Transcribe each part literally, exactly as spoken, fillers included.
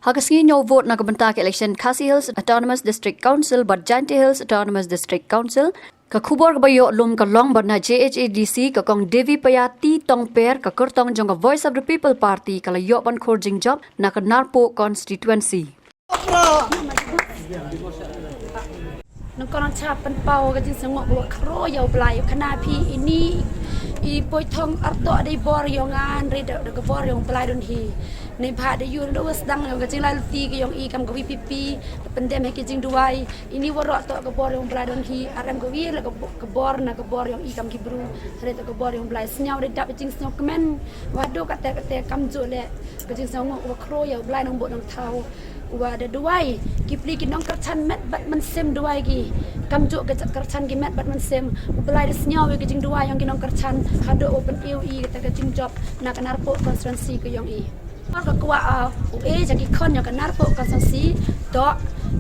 Ha ka sngi ñiew vote na ka bynta ka election Khasi Hills Autonomous District Council bad Jaintia Hills Autonomous District Council, ka khubor kaba ïoh lum ka long ba na J H A D C ka Kong Devi Payati Tongper, ka kyrtong jong ka Voice of the People Party, ka la ïoh ban khur jingjop na ka Narpuh constituency. Nangkong nang cha pynpaw ka jingsngewnguh kaba khraw ïa u Blai, ïa kane phi ini i poi thong arto dei bor ïong nga, hynrei da ka bor ïong u Blai don hi. Neibhah da ïoh da u sdang ïong ka jinglai lynti ka ïong i kam ka V P P, da pyndem ha ki jingduwai. Ini waroh to ka bor ïong u Blai don hi, arem ka wi la ka bo-, ka bor na ka bor ïong i kam ki bru. Hynrei to ka bor ïong u Blai sngew da dap jingsngew kmen. Wa do kate kate kam ju le ka jingsngewnguh kaba khraw ïa u Blai nang bud nang thaw. Wa da duwai ki pli ki nongkyrchan met bad mynsiem duwai ki. Kam ju ka kyrchan ki met bad mynsiem. U Blai da sngew ïa ka jingduwai ïong ki nongkyrchan. Haduh u pyni u i kata ka jingjop na ka Narpuh constituency ka ïong i. Ka kwah, ah, u e ja ki khon ïong ka Narpuh constituency to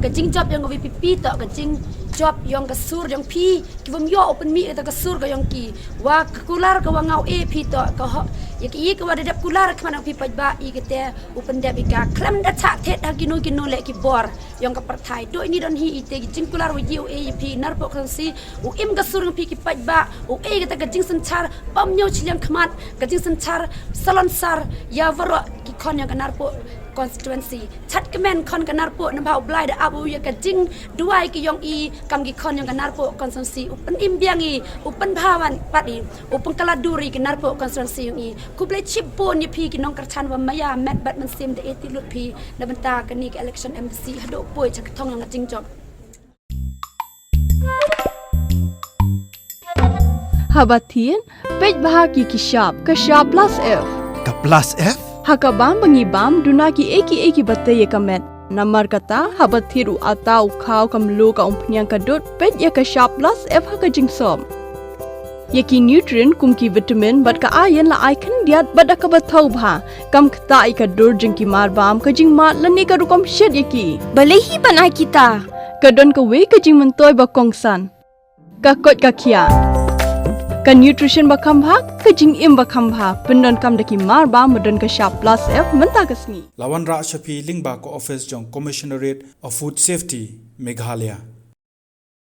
ka jingjop ïong ka V P P to ka jingjop ïong ka sur ïong phi. Ki bym ïoh u pynmih kata ka sur ka ïong ki. Wa ka kular ka wa nga u e phi to ka ho. Ïa ki i ka wa da dep kular ka man phi paidbah i kate u pyndep i ka khlem da chah thet ha kino kino le ki bor ïong ka pyrthai. To ini don hi i te ki jingkular wa ji u e ïa phi Narpuh constituency u im ka sur ïong phi ki paidbah u e kata ka jingsynchar bam ñiew chiliang khmat ka jingsynchar salonsar ïa waroh ki khon ïong ka Narpuh constituency. Chat kmen khon ka Narpuh naba u Blai da ap u ïa ka jingduwai ki ïong i kam ki khon ïong ka Narpuh constituency u pynim biang i u pynbha wan pat i u pynkylla dur i ka Narpuh constituency ïong i. Khublei chip bun ïa phi ki nongkyrchan wa maya met bad mynsiem da e ti lut phi na bynta kane ka election M D C haduh poi cha ka thong ïong ka jingjop. Haba thied, peit bha ki ki shap, ka shap plus F. Ka plus F? Ha ka bam ba ngi bam, duna ki e ki e ki ba tei ïa ka met. Namar kata, haba thied u ata u khaw ka mluh ka umphniang ka dud, peit ïa ka shap plus F ha ka jingsop. Ïa ki nutrient kum ki vitamin bad ka iron la ai khyndiat bad da kaba thaw bha. Kam ktah ïa ka dur jong ki mar bam ka jingmad lane ka rukom shet ïa ki. Balei hi ban ai kita? Ka don kawei ka jingmyntoi ba kongsan. Ka koit ka khiah. Ka nutrition ba kham bha, ka jingim ba kham bha. Pyndonkam da ki mar bam ba don ka shap plus F mynta ka sngi. La wanrah sha phi lyngba ka office jong Commissionerate of Food Safety, Meghalaya.